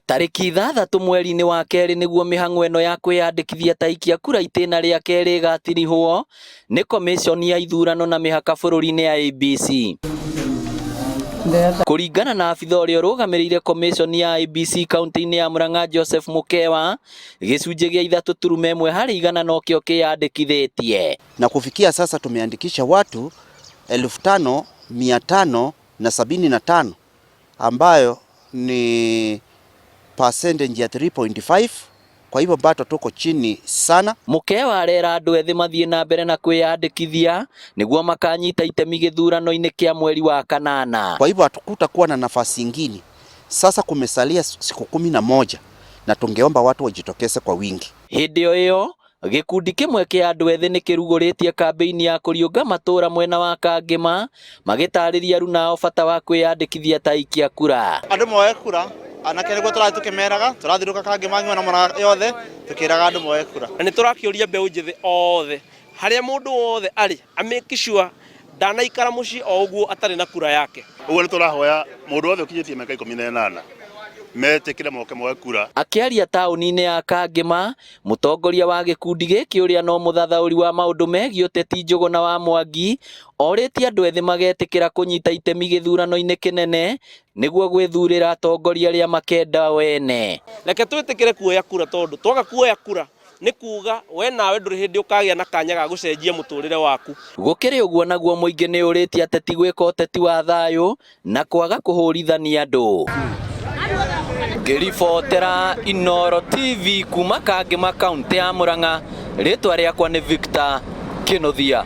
Tarĩki 6 mweri-inĩ wa kerĩ nĩguo mĩhang'o ĩno ya kwĩyandĩkithia ta aikia kura itĩna rĩa kerĩ ĩgatirihwo nĩ komĩconi ya ithurano na mĩhaka bũrũri-inĩ IEBC. Kũringana na abitha ũrĩa ũrũgamĩrĩire komĩconi ya IEBC kaunti-inĩ ya Murang'a Joseph Mukewa, gĩcunjĩ gĩa 3.1 harĩ igana nokĩo kĩyandĩkithĩtie. Na kufikia sasa tumeandikisha watu 5575 ambayo ni percentage ya 3.5. Kwa hivyo bado tuko chini sana. Mukewa arera andũ ethĩ mathiĩ na mbere na kwĩyandĩkithia nĩguo makanyita itemi gĩthurano-inĩ kĩa mweri wa kanana. Kwa hivyo hatukutakuwa na nafasi ingine. Sasa kumesalia siku 11 na tungeomba watu wajitokeze kwa wingi. Hĩndĩ o ĩyo gĩkundi kĩmwe kĩa andũ ethĩ nĩkĩrugũrĩtie kambĩini ya kũriũnga matũra mwena wa Kangĩma magĩtarĩria aruna ao bata wa kwĩyandĩkithia ta aikia kura. Andũ moe kura anake nĩguo tũrathiĩ tũkĩmeraga tũrathiũrũrũka Kangĩma ng'ima na Murang'a yothe tũkĩraga andũ moe kura. Na nĩ tũrakĩũria mbeũ njĩthĩ othe harĩa mũndũ wothe arĩ a make sure ndanaikara mũciĩ o ũguo atarĩ na kura yake. Ũguo nĩ tũrahoya mũndũ wothe ũkinyĩtie mĩaka 18 metĩkĩre moke moe kura. Akĩaria taũni-inĩ ya Kangĩma, mũtongoria wa gĩkundi gĩkĩ ũrĩa no mũthathaũri wa maũndũ megiĩ ũteti Njũgũna wa Mwangi orĩtie andũ ethĩ magetĩkĩra kũnyita itemi gĩthurano-inĩ kĩnene nĩguo gwĩthurĩra atongoria arĩa makenda o ene. Reke twĩtĩkĩre kuoya kura tondũ twaga kuoya kura nĩ kuga we nawe ndũrĩ hĩndĩ ũkagĩa na kanya ga gũcenjia mũtũrĩre waku. Gũkĩrĩ ũguo naguo mũingĩ nĩ ũrĩtie ateti gwĩka ũteti wa thayũ na kwaga kũhũrithania andũ. Ngĩribotera Inooro TV kuma Kangĩma kaũntĩ ya Murang'a, rĩtwa rĩakwa nĩ Victor Kĩnuthia.